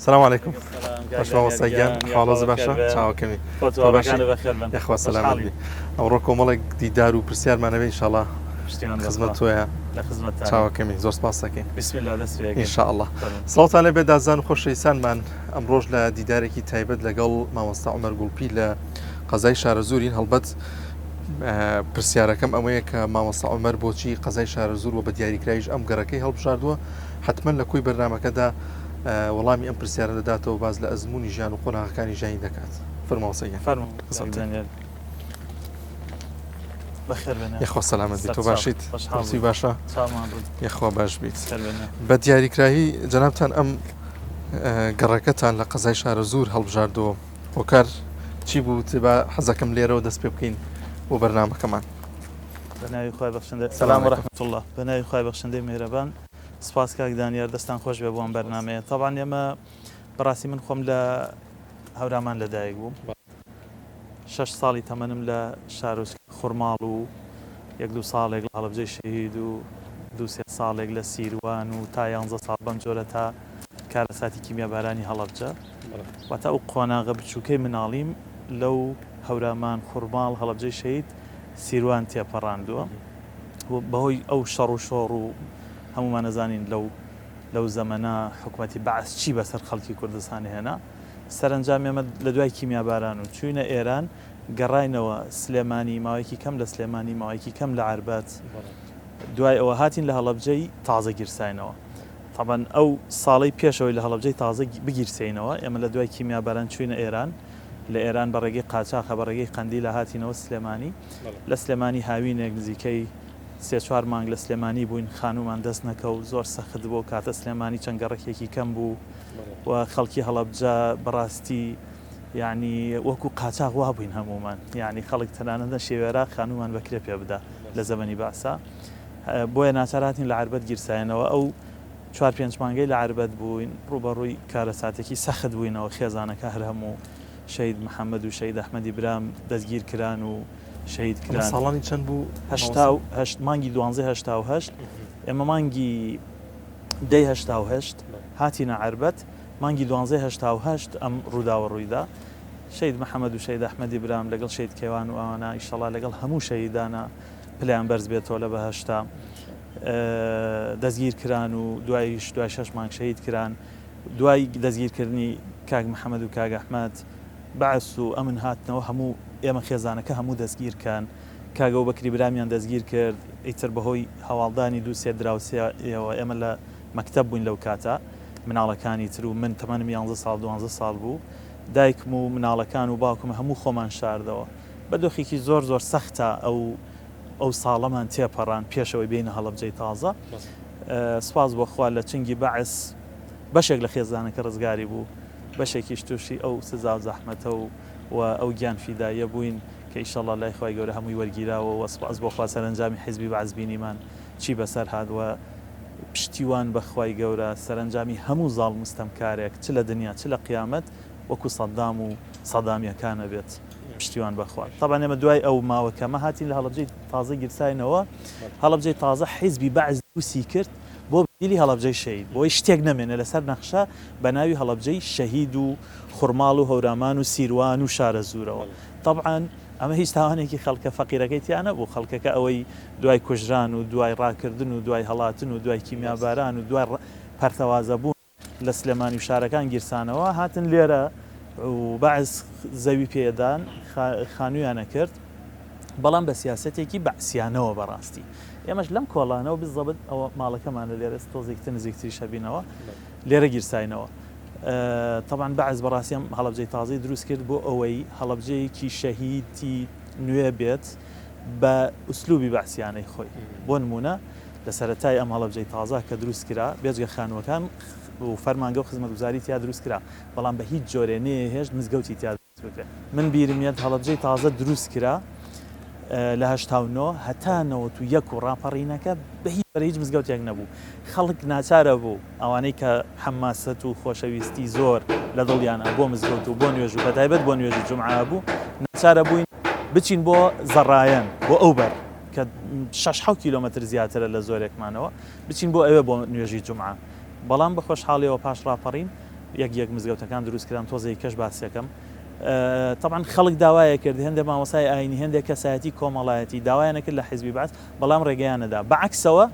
سلام علیکم باش مامۆستا گیان حاڵت باشە چاوەکەمی تۆ باشی یاخوا سەلامەت بی ئەمڕۆ کۆمەڵێک دیدار و پرسیارمان هەبێ ئینشاڵڵا خزمەت تۆیە چاوەکەمی زۆر سپاس دەکەین ئینشاءاللە سڵاوتان لێ بێت ئازیزان و خۆشەویستانمان ئەمڕۆش لە دیدارێکی تایبەت لەگەڵ مامۆستا عومەر گوڵپی لە قەزای شارەزوورین هەڵبەت پرسیارەکەم ئەوەیە کە مامۆستا عومەر بۆچی قەزای شارەزوور و بە دیاریکراویش ئەم گەڕەکەی هەڵبژاردووە حەتمەن لە کۆی بەرنامەکەدا وەڵامی ئەم پرسیارە دەداتەوە باس لە ئەزموونی ژیان و قۆناغەکانی ژیانی دەکات. فەرموو مامۆستا گیان. فەرموو کاک دانیال. بەخێر بێنە. یەخوا سەلامەت بیت. تۆ باشیت؟ خۆشحاڵ تۆ باشە؟ چاومان ڕوون. یەخوا باش بیت. خێر بێنە. بە دیاریکراوی جەنابتان ئەم گەڕەکەتان لە قەزای شارەزوور هەڵبژاردووە هۆکار چی بوو؟ با حەزەکەم لێرەوە دەست پێ بکەین بۆ بەرنامەکەمان. بە ناوی خوای بەخشندە سلام و رحمة اللە بە ناوی خوای بەخشندەی میهرەبان سپاس کاک دانیار دەستان خۆش بێ بۆ ئەم بەرنامەیە تەبعەن ئێمە بەڕاستی من خۆم لە هەورامان لەدایک بووم شەش ساڵی تەمەنم لە شارۆچکەی خورماڵ و یەک دوو ساڵێک لە هەڵەبجەی شەهید و دوو سێ ساڵێک لە سیروان و تا یانزە ساڵ بەم جۆرە تا کارەساتی کیمیابارانی هەڵەبجە واتە ئەو قۆناغە بچووکەی مناڵیم لەو هەورامان خورماڵ هەڵەبجەی شەهید سیروان تێپەڕاندووە و بەهۆی ئەو شەڕ و شۆڕ و هەموومان ئەزانین لەو لەو زەمەنە حکومەتی بەعس چی بەسەر خەڵکی کوردستان هێنا سەرەنجام ئێمە لە دوای کیمیاباران و چووینە ئێران گەڕاینەوە سلێمانی ماوەیەکی کەم لە سلێمانی ماوەیەکی کەم لە عەربەت دوای ئەوە هاتین لە هەڵەبجەی تازە گیرساینەوە تەبعەن ئەو ساڵەی پێشەوەی لە هەڵەبجەی تازە بگیرسێینەوە ئێمە لە دوای کیمیاباران چووینە ئێران لە ئێران بە ڕێگەی قاچاخە بە ڕێگەی قەندیلە هاتینەوە سلێمانی لە سلێمانی هاوینێک نزیکەی سێ چوار مانگ لە سلێمانی بووین خانوومان دەست نەکەوت زۆر سەخت بوو ئەو کاتە سلێمانی چەند گەڕەکێکی کەم بوو و خەڵکی هەڵەبجە بەڕاستی یعنی وەکو قاچاخ وابووین هەموومان یعنی خەڵک تەنانەت نەشیوێرا خانوومان بە کرێ پێ بدا لە زەمەنی بەعسا بۆیە ناچار هاتین لە عەربەت گیرساینەوە ئەو چوار پێنج مانگەی لە عەربەت بووین ڕووبەڕووی کارەساتێکی سەخت بووینەوە، خێزانەکە هەر هەموو شەهید محەمەد و شەهید ئەحمەدی برام دەستگیر کران و شەهید ئەمە کران. ساڵانی چەند بوو مامۆستا؟ 88 مانگی دوانزەی 88 ئێمە مانگی دەی 88 هاتینە عەربەت، مانگی دوانزەی 88 ئەم ڕووداوە ڕوویدا. شەهید محەمەد و شەهید ئەحمەدی برام لەگەڵ شەهید کەیوان و ئەوانە ئیشەڵا لەگەڵ هەموو شەهیدانا پلەیان بەرز بێتەوە لە بەهەشتا. دەستگیر کران و دوایش دوای شەش مانگ شەهید کران. دوای دەستگیرکردنی کاک محەمەد و کاک ئەحمەد، بەعس و ئەمن هاتنەوە هەموو ئێمە خێزانەکە هەموو دەستگیر کان. کاک ئەبوبەکری برامیان دەستگیر کرد، ئیتر بەهۆی هەواڵدانی دوو سێ دراوسێیەوە ئێمە لە مەکتەب بووین لەو کاتە، مناڵەکانی تر و من تەمەنم یانزە ساڵ دوانزە ساڵ بوو، دایکم و مناڵەکان و باوکم هەموو خۆمان شاردەوە. بە دۆخێکی زۆر زۆر سەختا ئەو ئەو ساڵەمان تێپەڕاند پێش ئەوەی بێینە هەڵەبجەی تازە. سوپاس بۆ خوا لە چنگی بەعس بەشێک لە خێزانەکە ڕزگاری بوو، بەشێکیش تووشی ئەو سزا و زەحمەتە و و ئەو گیان فیداییە بووین کە ئیشەڵا لای خوای گەورە هەمووی وەرگیراوە و سوپاس بۆ خوا سەرەنجامی حیزبی بەعس بینیمان چی بەسەر هات و پشتیوان بە خوای گەورە سەرەنجامی هەموو زاڵم و ستەمکارێک چ لە دنیا چ لە قیامەت وەکو سەدام و سەدامیەکان ئەبێت. پشتیوان بەخوا تەبعەن ئێمە دوای ئەو ماوە کەمە هاتین لە هەڵەبجەی تازە گیرساینەوە هەڵەبجەی تازە حیزبی بەعس دروستی کرد بۆ بەدیلی هەڵەبجەی شەهید بۆی شتێک نەمێنێ لەسەر نەخشە بە ناوی هەڵەبجەی شەهید و خورماڵ و هەورامان و سیروان و شارەزوورەوە تەبعەن ئەمە هیچ تاوانێکی خەڵکە فەقیرەکەی تیا نەبوو خەڵکەکە ئەوەی دوای کوژران و دوای ڕاکردن و دوای هەڵاتن و دوای کیمیاباران و دوای پەرتەوازەبوون لە سلێمانی و شارەکان گیرسانەوە هاتن لێرە و بەعس زەوی پێدان خانوویان ئەکرد بەڵام بە سیاسەتێکی بەعسیانەوە بەڕاستی ئێمەش لەم کۆڵانەوە بزەبت ئەوە ماڵەکەمانە لێرە تۆزێکتر نزیکتریش هەبینەوە لێرە گیرساینەوە تەبعەن بەعس بەڕاستی ئەم هەڵەبجەی تازەی دروست کرد بۆ ئەوەی هەڵەبجەیەکی شەهیدی نوێ بێت بە ئوسلوبی بەعسیانەی خۆی بۆ نمونە لە سەرەتای ئەم هەڵەبجەی تازە کە دروست کرا، بێجگە خانووەکان و فەرمانگە و خزمەتگوزاری تیا دروست کرا، بەڵام بە هیچ جۆرێ نەیەهێشت مزگەوتی تیا دروست بکرێ. من بیرم یەت هەڵەبجەی تازە دروست کرا لە 89 هەتا 91 و ڕاپەڕینەکە بە هیچ جۆرێ هیچ مزگەوتێک نەبوو. خەڵک ناچارە بوو ئەوانەی کە حەماسەت و خۆشەویستی زۆر لە دڵیانا بۆ مزگەوت و بۆ نوێژ و بەتایبەت بۆ نوێژی جومعە بوو، ناچارە بووین بچین بۆ زەڕایەن بۆ ئەو بەر. کە شەش حەوت کیلۆمەتر زیاترە لە زۆرێکمانەوە، بچین بۆ ئەوێ بۆ نوێژی جومعە. بەڵام بە خۆشحاڵیەوە پاش ڕاپەڕین یەک یەک مزگەوتەکان دروست کران تۆزێکی کەش باسیەکەم تەبعەن خەڵک داوایە کرد هێندێ مامۆستای ئاینی هێندێک کەسایەتی کۆمەڵایەتی داوایانە کرد لە حیزبی بەعس بەڵام ڕێگەیان نەدا بە عەکسەوە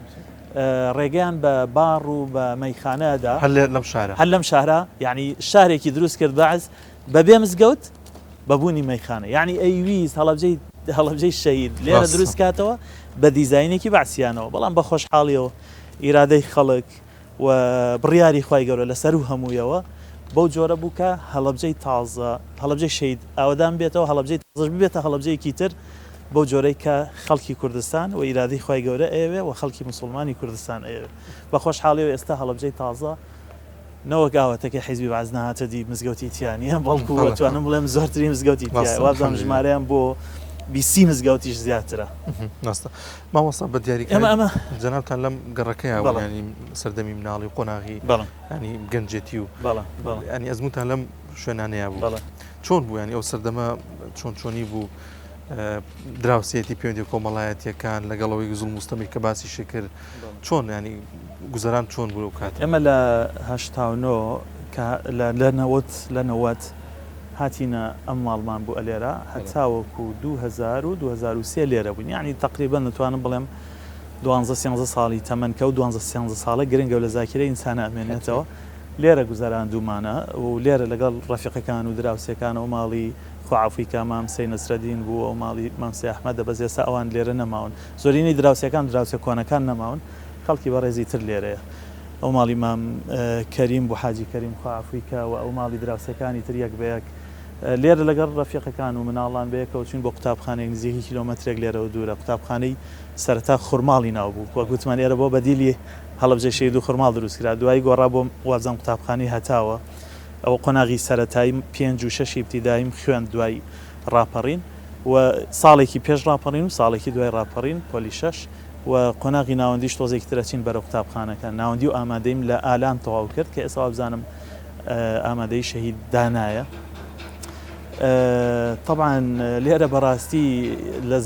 ڕێگەیان بە باڕ و بە مەیخانە دا هەر لەم شارە هەر لەم شارە یعنی شارێکی دروست کرد بەعس بەبێ مزگەوت بە بوونی مەیخانە یعنی ئەیویست هەڵەبجەی هەڵەبجەی شەهید لێرە دروست کاتەوە بە دیزاینێکی بەعسیانەوە بەڵام بە خۆشحاڵیەوە ئیرادەی خەڵک و بڕیاری خوای گەورە لە سەروو هەموویەوە بەو جۆرە بوو کە هەڵەبجەی تازە، هەڵەبجەی شەهید ئاوەدان بێتەوە، هەڵەبجەی تازەش ببێتە هەڵەبجەیەکی تر بەو جۆرەی کە خەڵکی کوردستان و ئیرادەی خوای گەورە ئەیەوێ و خەڵکی موسوڵمانی کوردستان ئەیەوێ. بە خۆشحاڵیەوە ئێستا هەڵەبجەی تازە نەوەک ئاواتەکەی حیزبی بەعس نەهاتە دی مزگەوتی تیا نییە، بەڵکو ئەتوانم بڵێم زۆرترین مزگەوتی تیایە، وابزانم ژمارەیان بۆ 20 مزگەوتیش زیاترە. ڕاستە. مامۆستا بە دیاری ئێمە ئەمە جەنابتان لەم گەڕەکەیا بوون ینی سەردەمی مناڵی و قۆناغی ینی گەنجێتی و ینی ئەزموتان لەم شوێنانەیە بوو چۆن بوو ینی ئەو سەردەمە چۆن چۆنی بوو دراوسێتی پەیوەندی کۆمەڵایەتیەکان لەگەڵەوەی زوڵ مستەمی کە باسی شکر چۆن ینی گوزەران چۆن بوو کات ئێمە لە هەشتا و نۆ کە لە نەوەت لە نەوەت هاتینە ئەم ماڵمان بوو ئەلێرە هەتاوەکو 2000 و 2003 لێرە بووین یانی تەقریبەن دەتوانم بڵێم دوانزە سێنزە ساڵی تەمەن کە ئەو دوانزە سێنزە ساڵە گرنگە و لە زاکیرەی ئینسانا ئەمێنێتەوە لێرە گوزەراندوومانە و لێرە لەگەڵ ڕەفیقەکان و دراوسێکان ئەو ماڵی خوا عەفوی کا مام سەی نەسرەدین بوو ئەو ماڵی مام سەی ئەحمەدە بەس ئێستا ئەوان لێرە نەماون زۆرینەی دراوسێکان دراوسێ کۆنەکان نەماون خەڵکی بەڕێزی تر لێرەیە. ئەو ماڵی مام کەریم بوو حاجی کەریم خوا عەفوی کا و ئەو ماڵی دراوسێکانی تر یەک بە یەک لێرە لەگەڵ ڕەفیقەکان و مناڵان بەیەکەوە چوین بۆ قوتابخانەیەک نزیکەی کیلۆمەترێک لێرەوە دوورە قوتابخانەی سەرەتا خورماڵی ناو بوو وەک وتمان ئێرە بۆ بەدیلی هەڵەبجەی شەهید و خورماڵ دروست کرا دوایی گۆڕا بۆ وابزانم قوتابخانەی هەتاوە ئەوە قۆناغی سەرەتاییم پێنج و شەشی ئیبتیداییم خوێند دوای ڕاپەڕین و ساڵێکی پێش ڕاپەڕین و ساڵێکی دوای ڕاپەڕین پۆلی شەش و قۆناغی ناوەندیش تۆزێکی تر ئەچین بەرەو قوتابخانەکە. ناوەندی و ئامادەییم لە ئالان تەواو کرد کە ئێستا وابزانم ئامادەیی شەهید دانایە. تەبعەن لێرە بەڕاستی لە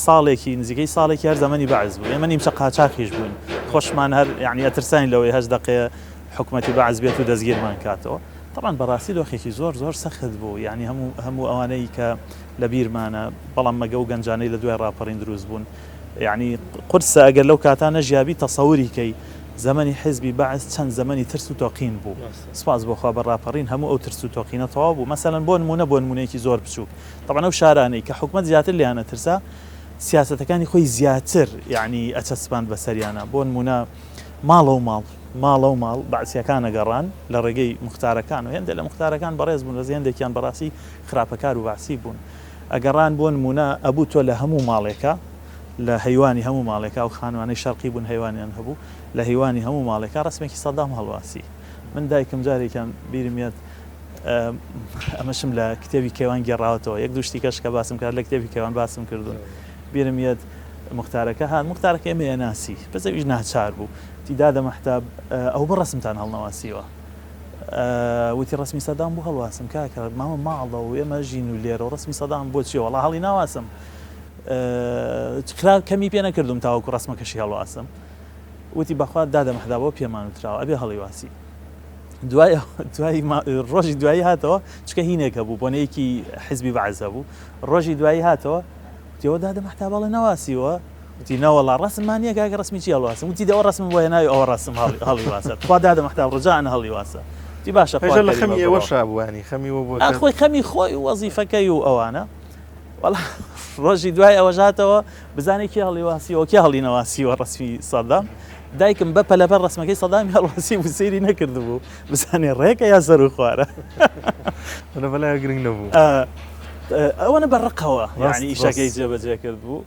ساڵێکی نزیکەی ساڵێکی هەر زەمەنی بەعس بوو. ئێمە نیمچە قاچاخیش بووین. خۆشمان هەر یعنی ئەترساین لەوەی هەشت دەقەیە حکومەتی بەعس بێت و دەستگیرمان کاتەوە. تەبعەن بەڕاستی دۆخێکی زۆر زۆر سەخت بوو. یعنی هەموو هەموو ئەوانەی کە لە بیرمانە بەڵام مەگە و گەنجانەی لە دوای ڕاپەڕین دروست بوون. یەعنی قورسە ئەگەر لەو کاتە نەژیابی تەسەوری کەی زەمەنی حیزبی بەعس چەند زەمەنی ترس و تۆقین بوو سوپاس بۆ خوا بە ڕاپەڕین هەموو ئەو ترس و تۆقینە تەواو بوو مەسەلەن بۆ نموونە بۆ نموونەیەکی زۆر بچووک تەبعەن ئەو شارانەی کە حکومەت زیاتر لێیان ئەترسا سیاسەتەکانی خۆی زیاتر یەعنی ئەچەسپاند بەسەریانا بۆ نموونە ماڵەو ماڵ ماڵەو ماڵ بەعسیەکان ئەگەڕان لە ڕێگەی موختارەکان و هێندێ لە موختارەکان بەڕێز بوون بەس هێندێکیان بەڕاستی خراپەکار و بەعسی بوون ئەگەڕان بۆ نموونە ئەبوو تۆ لە هەموو ماڵێکا لە هەیوانی هەموو ماڵێکا ئەو خانوانەی شەرقی بوون هەیوانیان هەبوو لە هەیوانی هەموو ماڵێکا ڕەسمێکی سەدام هەڵواسی من دایکم جارێکیان بیرم یەت ئەمەشم لە کتێبی کەیوان گێڕاوەتەوە یەک دوو شتی کەش کە باسم کرد لە کتێبی کەیوان باسم کردوون بیرم یەت مختارەکە هات مختارەکە ئێمە ناسی بەس ئەویش ناچار بوو تی دادە مەحتاب ئەو بە ڕەسمتان هەڵنەواسیوە وتی ڕەسمی سەدام بۆ هەڵواسم کاکە مامە ماڵە و ئێمە ژین و لێرە و ڕەسمی سەدام بۆ چیە وەڵا هەڵی ناواسم خراپ کەمی پێ نەکردم تاوەکو ڕەسمەکەشی هەڵواسم وتی بەخوا دادە مەحدا بۆ پێمان وتراوە ئەبێ هەڵیواسی دوای دوای ڕۆژی دوایی هاتەوە چکە هینێک هەبوو بۆنەیەکی حزبی بەعس هەبوو ڕۆژی دوایی هاتەوە وتیەوە دادە مەحتا بەڵێ نەواسیوە وتی نەوەڵا ڕەسممان نییە کاکە ڕەسمی چی هەڵواسم وتی دەوە ڕەسمم بۆ هێناوی ئەوە ڕەسم هەڵی واسە تخوا دادە مەحتاب ڕجاء هەڵی واسە وتی باشە خوا لە کەریمە خەمی بڕۆ ئێوەشا بوو یانی خەمی وە بووە ئا کە خۆی خەمی خۆی و وەزیفەکەی و ئەوانە وەڵا ڕۆژی دوای ئەوەش هاتەوە بزانێ کێ هەڵی واسیوە کێ هەڵی نەواسیوە ڕەسمی سەدام دایکم بە پەلەپەل ڕەسمەکەی سەدامی هەڵواسی بوو سەیری نەکردبوو بزانێ ڕێکە یا سەر و خوارە. ئەوە بەلایەوە گرنگ نەبوو. ئەوەنە بە ڕقەوە ڕاست یعنی ئیشەکەی ڕاست. جێبەجێ کرد بوو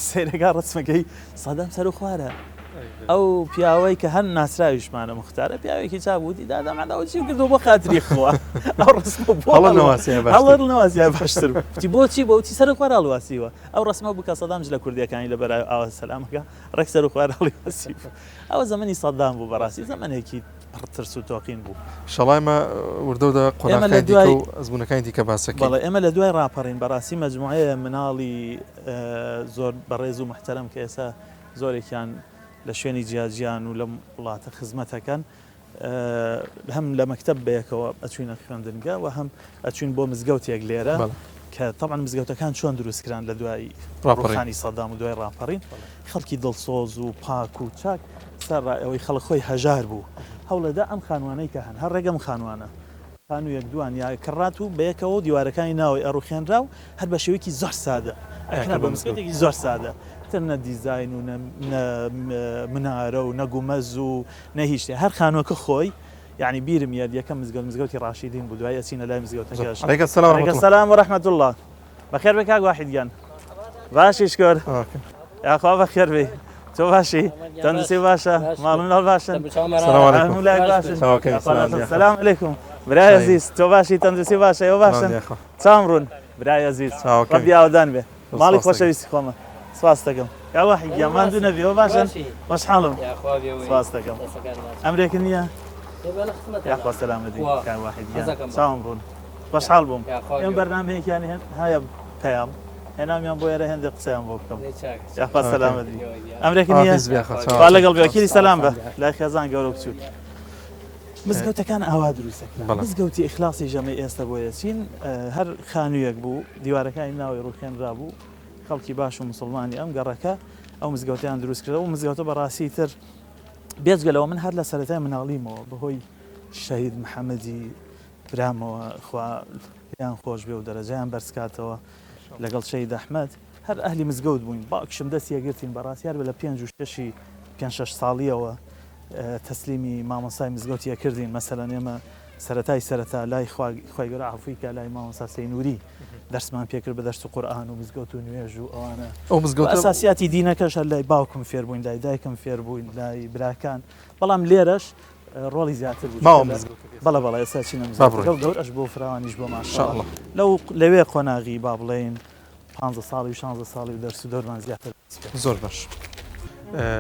سەیرەکە ڕەسمەکەی سەدام سەر و خوارە ئەو پیاوەی کە هەر ناسراویشمانە مختارە پیاوێکی چاک بوو وتی دادا ماداوە چی کردو بۆ خاتری خوا ئەو ڕەسمە بۆ هەڵە نەواسیە باشتر هەڵە نەواسیە باشتر بوو. وتی بۆچی بۆ وتی سەر و خوار هەڵواسیوە ئەو ڕەسمە بوو کە سەدام جلە کوردیەکانی لەبەر ئاوا سەلامەکە ڕێک سەر و خوار هەڵیواسی بوو ئەوە زەمەنی سەدام بوو بەڕاستی زەمەنێکی پڕ ترس و تۆقین بوو. شەڵا ئێمە وردە وردە ئێمە لە قۆناغەکانی دیکە دوای و ئەزموونەکانی دیکە باس ئەکەین. بەڵێ ئێمە لە دوای ڕاپەڕین بەڕاستی مەجموعەیە مناڵی زۆر بەڕێز و موحتەرەم کە ئێستا زۆرێکیان لە شوێنی جیاجیان و لەم وڵاتە خزمەت ئەکەن. هەم لە مەکتەب بەیەکەوە ئەچوینە خوێندنگە و هەم ئەچوین بۆ مزگەوتێک لێرە کە تەبعەن مزگەوتەکان چۆن دروست کران لە دوای ڕوخانی سەدام و دوای ڕاپەڕین خەڵکی دڵسۆز و پاک و چاک سەر ئەوەی خەڵک خۆی هەژار بوو هەوڵێدا ئەم خانوانەی کە هەن هەر ڕێگەم خانوانە خانوویەک دوان یا کڕات و بەیەکەوە و دیوارەکانی ناوەی ئەڕوخێنرا و هەر بە شێوەیەکی زۆر سادە ئەکرا بە مزگەوتێکی زۆر سادە تر نە دیزاین و نە منارە و نە گومەز و نە هیچ شتێ هەر خانووەکە خۆی یعنی بیرم یاد یەکەم مزگەوت مزگەوتی ڕاشیدین بوو دوای ئەچینە لای مزگەوتەکەش علیکم السلام ورحمة الله السلام ورحمة الله بەخێر بێ کاک واحید گیان باشی شکر یاخوا بەخێر بێ تۆ باشی تەندروستی باشە ماڵ مناڵ باشن سلام علیکم هەموو لایەک باشن سلام علیکم برای عزیز تۆ باشی تەندروستی باشە ئێوە باشن چاوم ڕوون برای عزیز ڕەبی ئاوەدان بێ ماڵی خۆشەویستی خۆمە سپاس دەکەم یا واحی گیان ماندوو نەبی ئەوە باشن خۆشحاڵم سپاس دەکەم ئەمرێک نییە یاخوا سەلامەتی کاک واحید گیان چاوم ڕوون خۆشحاڵ بووم ئێمە بەرنامەیەکیان هەیە پەیام هێنامیان بۆ ئێرە هێندێک قسەیان بۆ بکەم یاخوا سەلامەت بی ئەمرێک نییە خوا لەگەڵ بێ وەکیلی سەلام بە لای خێزان گەورە و بچووک مزگەوتەکان ئاوا دروستەکرا مزگەوتی ئیخلاصی ژەمەی ئێستا بۆ یەچین هەر خانوویەک بوو دیوارەکانی ناوی ڕوخێنرا بوو خەڵکی باش و مسلمانی ئەم گەڕەکە ئەو مزگەوتیان دروست کرد و مزگەوتە بەڕاستی تر بێجگە لەوە من هەر لە سەرەتای مناڵیمەوە بەهۆی شەهید محەممەدی برامەوە خوا لێیان خۆش بێ و دەرەجەیان بەرز کاتەوە لەگەڵ شەهید ئەحمەد هەر ئەهلی مزگەوت بووین باوکیشم دەستی ئەگرتین بەڕاستی هەر لە پێنج و شەشی پێنج شەش ساڵیەوە تەسلیمی مامۆستای مزگەوتی ئەکردین مەسەلەن ئێمە سەرەتای سەرەتا لای خوای گەورە عەفوی کا لای مامۆستا سەینوری دەرسمان پێکرد بە دەرس و قورئان و مزگەوت و نوێژ و ئەوانە ئەو مزگەوتە ئەساسیاتی دینەکەش هەر لای باوکم فێربووین لای دایکم فێربووین لای براکان بەڵام لێرەش ڕۆڵی زیاتر بوو ماوە مزگەوتەکەی بەڵێ بەڵێ ئێستا چینە مزگەوتەکە و گەورەش بۆ فراوانیش بۆ ماشاءاللە لەو لەوێ قۆناغی با بڵێین پانزە ساڵی و شانزە ساڵی و دەرس و دەورمان زیاتر زۆر باش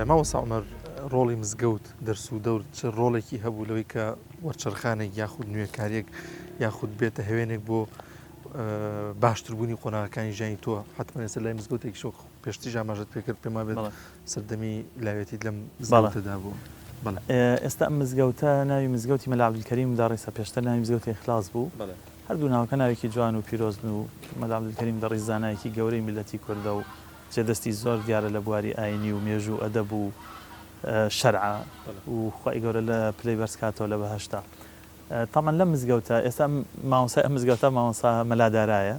مامۆستا عومەر ڕۆڵی مزگەوت دەرس و دەور چ ڕۆڵێکی هەبوو لەوەی کە وەرچەرخانێک یاخود نوێکاریەک یاخود بێتە هەوێنێک بۆ باشتربوونی قۆناغەکانی ژیانی تۆ حتمما ئێستا لای مزگەوتێکی شۆک پێشتریش ئاماژەت پێکرد پێم وابێت سەردەمی لاوێتیت لەم مزگەوتەدا بوو. بەڵێ ئێستا ئەم مزگەوتە ناوی مزگەوتی مەلا عەبدولکەریم دەڕیسە پێشتر ناوی مزگەوتی ئیخلاص بوو. هەردوو ناوەکە ناوێکی جوان و پیرۆزن و مەلا عەبدولکەریم دەڕیس زانایەکی گەورەی میللەتی کوردە و جێدەستی زۆر دیارە لە بواری ئاینی و مێژوو و ئەدەب و شەرعا و خوای گەورە لە پلەی بەرز کاتەوە لە بەهەشتا. تەبعەن لەم مزگەوتە ئێستا مامۆستای ئەم مزگەوتە مامۆستا مەلا دارایە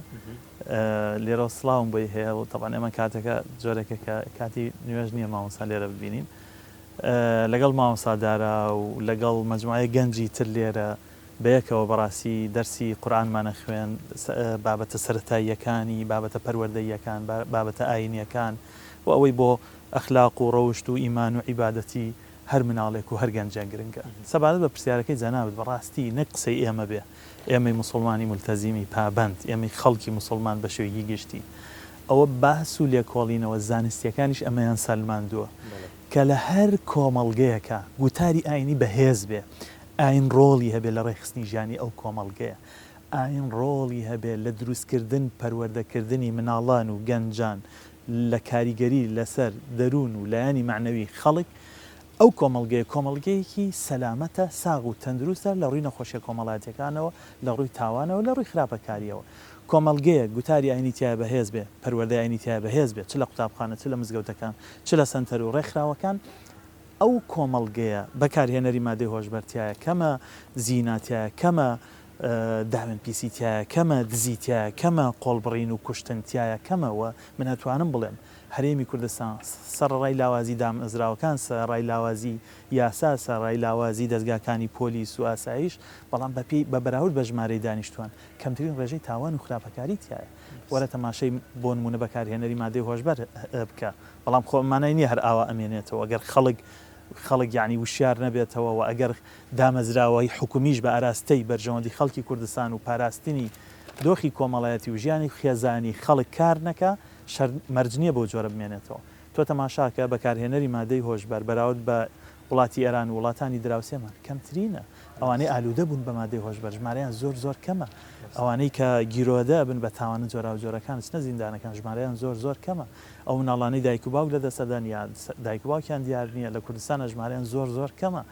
لێرەوە سڵاوم بۆی هەیە و تەبعەن ئێمە کاتەکە جۆرێکە کە کاتی نوێژ نییە مامۆستا لێرە ببینین لەگەڵ مامۆستا دارا و لەگەڵ مەجموعەیە گەنجی تر لێرە بەیەکەوە بەڕاستی دەرسی قورئانمان ئەخوێند بابەتە سەرەتاییەکانی بابەتە پەروەردەییەکان بابەتە ئاینیەکان و ئەوەی بۆ ئەخلاق و ڕەوشت و ئیمان و عیبادەتی هەر مناڵێک و هەر گەنجێک گرنگە. سەبارەت بە پرسیارەکەی جەنابت بەڕاستی نەک قسەی ئێمە بێ، ئێمەی موسوڵمانی مولتەزیمی پابەند، ئێمەی خەڵکی موسوڵمان بە شێوەیەکی گشتی، ئەوە باس و لێکۆڵینەوە زانستییەکانیش ئەمەیان سەلماندووە کە لە هەر کۆمەڵگەیەکا گوتاری ئایینی بەهێز بێ، ئایین ڕۆڵی هەبێ لە ڕێکخستنی ژیانی ئەو کۆمەڵگەیە، ئایین ڕۆڵی هەبێ لە دروستکردن، پەروەردەکردنی مناڵان و گەنجان لە کاریگەری لەسەر دەروون و لایەنی مەعنەوی خەڵک، ئەو کۆمەڵگەیە کۆمەڵگەیەکی سەلامەتە، ساغ و تەندروستە لە ڕووی نەخۆشیە کۆمەڵایەتیەکانەوە، لە ڕووی تاوانەوە، لە ڕووی خراپەکاریەوە. کۆمەڵگەیەک گوتاری ئاینی تیایا بەهێز بێ، پەروەردەی ئاینی تیایا بەهێز بێ، چ لە قوتابخانە، چ لە مزگەوتەکان، چ لە سەنتەر و ڕێکخراوەکان، ئەو کۆمەڵگەیە بەکارهێنەری مادەی هۆشبەر تیایا کەمە، زینا تیایا کەمە، داوێن پیسی تیایە کەمە، دزی تیایە کەمە، قۆڵبڕین و کوشتن تیایە کەمە و من ئەتوانم بڵێم هەرێمی کوردستان سەڕەڕای لاوازی دامەزراوەکان، سەرەڕای لاوازی یاسا، سەرەڕای لاوازی دەزگاکانی پۆلیس و ئاسایش، بەڵام بە پێی بە بەراورد بە ژمارەی دانیشتوان کەمترین ڕێژەی تاوان و خراپەکاری تیایە. وەرە تەماشای بۆ نموونە بەکارهێنەری مادەی هۆشبەر بکە، بەڵام خۆ مانای نییە هەر ئاوا ئەمێنێتەوە گەر خەڵک خەڵک یەعنی وشیار نەبێتەوە و ئەگەر دامەزراوەی حکومیش بە ئاراستەی بەرژەوەندی خەڵکی کوردستان و پاراستنی دۆخی کۆمەڵایەتی و ژیانی خێزانی خەڵک کار نەکا شەرت مەرج نیە بەو جۆرە بمێنێتەوە. تۆ تەماشاکە بەکارهێنەری مادەی هۆشبەر بەراورد بە وڵاتی ئێران و وڵاتانی دراوسێمان کەمترینە. ئەوانەی ئالوودە بوون بە مادەی هۆشبەر ژمارەیان زۆر زۆر کەمە. ئەوانەی کە گیرۆدە ئەبن بە تاوانە جۆراوجۆرەکان ئەچنە زیندانەکان ژمارەیان زۆر زۆر کەمە. ئەو مناڵانەی دایک و باوک لەدەست ئەدەن یا دایک و باوکیان دیار نیە لە کوردستانا ژمارەیان زۆر زۆر کەمە.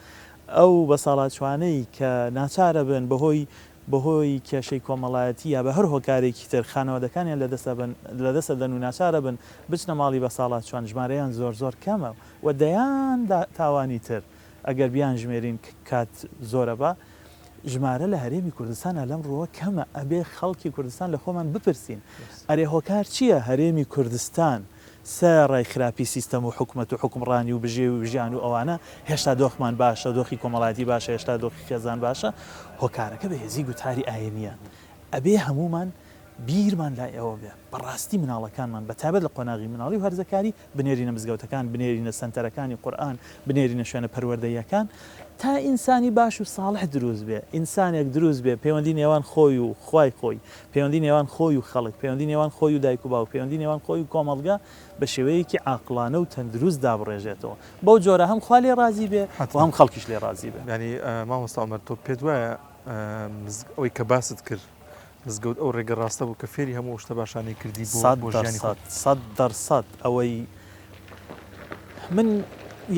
ئەو بەساڵاچوانەی کە ناچارەبن بەهۆی بەهۆی کێشەی کۆمەڵایەتی یا بە هەر هۆکارێکی تر خانەوادەکانیان لەدەست ئەبەن لەدەست ئەدەن و ناچارەبن بچنە ماڵی بەساڵاچوان ژمارەیان زۆر زۆر کەمە و دەیان تاوانی تر ئەگەر بیانژمێرین کات زۆرەبا ژمارە لە هەرێمی کوردستانا لەم ڕووە کەمە ئەبێ خەڵکی کوردستان لە خۆمان بپرسین ئەرێ هۆکار چییە هەرێمی کوردستان سەرەڕای خراپی سیستەم و حکومەت و حوکمڕانی و بژێوی و ژیان و ئەوانە هێشتا دۆخمان باشە دۆخی کۆمەڵایەتی باشە هێشتا دۆخی خێزان باشە هۆکارەکە بەهێزی گوتاری ئاینییە ئەبێ هەموومان بیرمان لای ئەوە بێ بەڕاستی مناڵەکانمان بەتایبەت لە قۆناغی مناڵی و هەرزەکاری بنێرینە مزگەوتەکان، بنێرینە سەنتەرەکانی قورئان، بنێرینە شوێنە پەروەردەییەکان تا ئینسانی باش و ساڵح دروست بێ، ئینسانێک دروست بێ پەیوەندی نێوان خۆی و خوای خۆی، پەیوەندی نێوان خۆی و خەڵک، پەیوەندی نێوان خۆی و دایک و باوک، پەیوەندی نێوان خۆی و کۆمەڵگە بە شێوەیەکی عاقڵانە و تەندروست دابڕێژێتەوە. بەو جۆرە هەم خوا لێی ڕازی بێ و هەم خەڵکیش لێی ڕازی بێ. یانی مامۆستا عومەر تۆ پێت وایە ئەوەی کە باست کرد مزگەوت ئەو ڕێگە ڕاستە بوو کە فێری هەموو ئەو شتە باشانەی کردی بۆ بۆ ژیانی خۆت. 100% ئەوەی من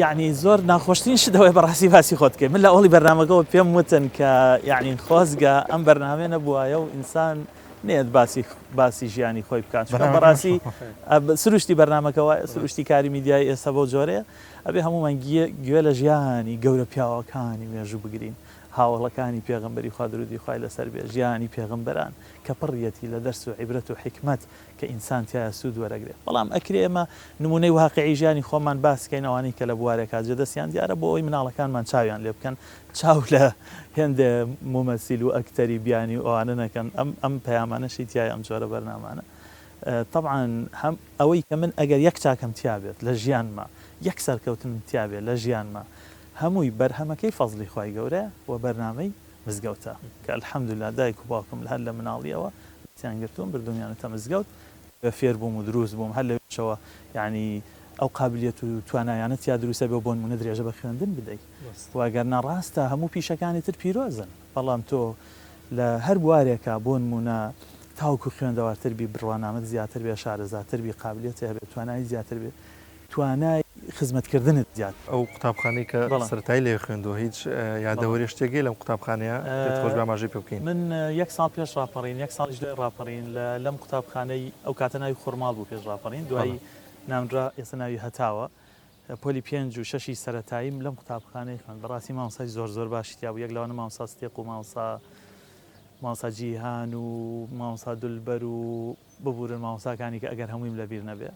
یعنی زۆر ناخۆشترین شت ئەوەیە بەڕاستی باسی خۆت بکەی من لە ئەوڵی بەرنامەکەەوە پێم وتن کە یعنی خۆزگە ئەم بەرنامەیە نەبوایە و ئینسان نێت باسی باسی ژیانی خۆی بکات چونکە بەڕاستی سروشتی بەرنامەکە وایە سروشتی کاری میدیای ئێستا بەو جۆرەیە ئەبێ هەموومان گوێ لە ژیانی گەورە پیاوەکانی مێژوو بگرین هاوەڵەکانی پێغەمبەری خوا درودی خوای لەسەر بێ، ژیانی پێغەمبەران کە پڕیەتی لە دەرس و عیبرەت و حیکمەت کە ئینسان تیایا سوود وەرەگرێ. بەڵام ئەکرێ ئێمە نموونەی واقیعی ژیانی خۆمان باس کەین ئەوانەی کە لە بوارێکا جێ دەستیان دیارە بۆ ئەوەی مناڵەکانمان چاویان لێ بکەن چاو لە هێندێ مومەسیل و ئەکتەری بیانی و ئەوانە نەکەن ئەم ئەم پەیامانەشی تیایە ئەم جۆرە بەرنامانە تەبعەن هەم ئەوەی کە من ئەگەر یەک چاکەم تیا بێت لە ژیانما یەک سەرکەوتنم تیا بێت لە ژیانما هەمووی بەرهەمەکەی فەزڵی خوای گەورەیە و بەرنامەی مزگەوتە کە الحمدللە دایک و باوکم هەر لە مناڵیەوە دەستیان گرتووم بردوومیانەتە مزگەوت لەوێ فێر بووم و دروست بووم هەر لەوێشەوە یانی ئەو قابلیەت و توانایانە تیا دروست ئەبێ و بۆنموونە درێژە بە خوێندن بدەی و گەر نا ڕاستە هەموو پیشەکانی تر پیرۆزن بەڵام تۆ لە هەر بوارێکا بۆنموونە تاوەکو خوێندەوارتر بی بڕوانامەت زیاتر بێ شارەزاتر بی قابلیەتت هەبێ توانایی زیاتر بێ توانای خزمەتکردنت زیاد. ئەو قوتابخانەی کە سەرەتایی لێ خوێندووە هیچ یادەوەریە شتێک هەیە لەم قوتابخانەیە پێت خۆش بێ ئاماژەی پێ بکەین؟ من یەک ساڵ پێش ڕاپەڕین یەک ساڵیش دوای ڕاپەڕین لە لەم قوتابخانەی ئەو کاتە ناوی خورماڵ بوو پێش ڕاپەڕین دوایی ناونرا ئێستا ناوی هەتاوە پۆلی پێنج و شەشی سەرەتاییم لەم قوتابخانەی خوێند بەڕاستی مامۆستای زۆر زۆر باشی تیا بوو یەک لەوانە مامۆستا ستێق و مامۆستا مامۆستا جیهان و مامۆستا دولبەر و ببورن مامۆستاکانی کە ئەگەر هەموویم لەبیر نەبێ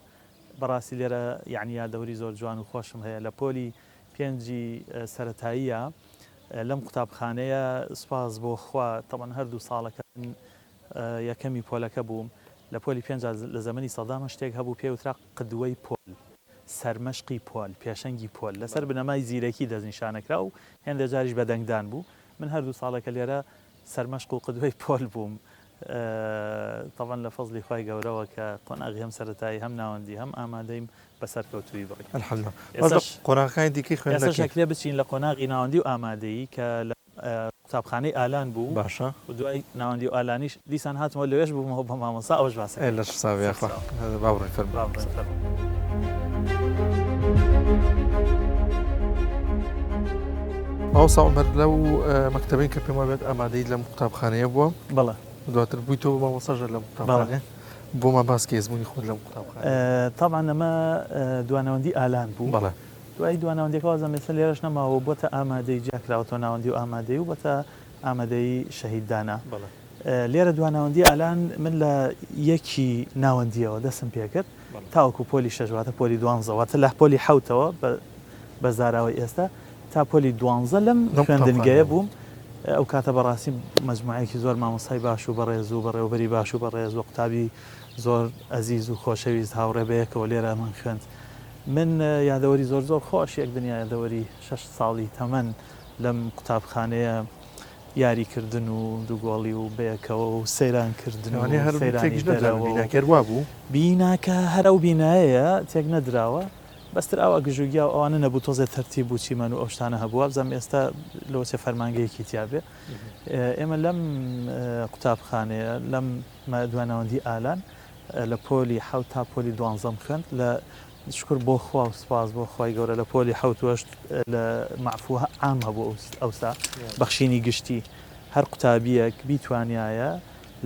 بەڕاستی لێرە یەعنی یادەوەری زۆر جوان و خۆشم هەیە لە پۆلی پێنجی سەرەتاییە لەم قوتابخانەیە سوپاس بۆ خوا تەبعەن هەردوو ساڵەکە من یەکەمی پۆلەکە بووم لە پۆلی پێنجا لە زەمەنی سەدامە شتێک هەبوو پێ وترا قدوەی پۆل سەرمەشقی پۆل پێشەنگی پۆل لەسەر بنەمای زیرەکی دەستنیشانەکرا و هێندە جاریش بە دەنگدان بوو من هەردوو ساڵەکە لێرە سەرمەشق و قدوەی پۆل بووم تەبعەن لە فەزڵی خوای گەورەوە کە قۆناغی هەم سەرەتایی هەم ناوەندی هەم ئامادەیم بە سەرکەوتوویی بڕی. الحمدللە باس لە قۆناغەکانی دیکەی خوێندن ئێستاش ئەکرێ بچین لە قۆناغی ناوەندی و ئامادەیی کە لە قوتابخانەی ئالان بوو باشە و دوای ناوەندی و ئالانیش دیسان هاتمەوە لەوێش بوومەوە بە مامۆستا ئەوەش باسەکەم. ئێ لەش ساغ بی یاخوا با بڕۆین فەرموو. با بڕۆین فەرموو. مامۆستا عومەر لەو مەکتەبەی کە پێم وابێت ئامادەیت لەم قوتابخانەیە بووە بەڵێ. دواتر بوویتەوە بە مامۆستاش لەم قوتابخانەیە بۆمان باس کە ئەزموونی خۆت لەم قوتابخانەیە. تەبعەن ئەمە دواناوەندی ئالان بوو. بەڵێ. دوای دواناوەندیەکە وازم ئێستا لێرەش نەماوە و بۆتە ئامادەی جیاکراوەتەوە ناوەندی و ئامادەی و بۆتە ئامادەی شەهید دانا. بەڵێ. لێرە دواناوەندی ئالان من لە یەکی ناوەندیەوە دەستم پێکرد تاوەکو پۆلی شەش واتە پۆلی دوانزە واتە لە پۆلی حەوتەوە بە زاراوەی ئێستا تا پۆلی دوانزە لەم خوێندنگەیە بووم ئەو کاتە بەڕاستی مەجموعەیەکی زۆر مامۆستای باش و بەڕێز و بەڕێوەبەری باش و بەڕێز و قوتابی زۆر ئەزیز و خۆشەویست هاوڕێ بەیەکەوە لێرەمان خوێند من یادەوەری زۆر زۆر خۆش یەک دنیا یادەوەری شەش ساڵی تەمەن لەم قوتابخانەیە یاری کردن و دووگۆڵی و بەیەکەوە و سەیران کردن و سەیرانی دەرەوە و بیناکە هەر وابوو؟ بیناکە هەر ئەو بینایەیە تێک نەدراوە بەس تر ئاوا گژوگیا و ئەوانە نەبوو تۆزێ تەرتیب و چیمەن و ئەو شتانە هەبوو وابزانم ئێستا لەوەچێ فەرمانگەیەکی تیا بێ ئێمە لەم قوتابخانەیە لەم دواناوەندی ئالان لە پۆلی حەوت تا پۆلی دوانزەم خوێند لە. شوکر بۆ خوا و سوپاس بۆ خوای گەورە لە پۆلی حەوت و هەشت لە مەعفو عام هەبوو ئەوسا بەخشینی گشتی هەر قوتابیەک بیتوانیایە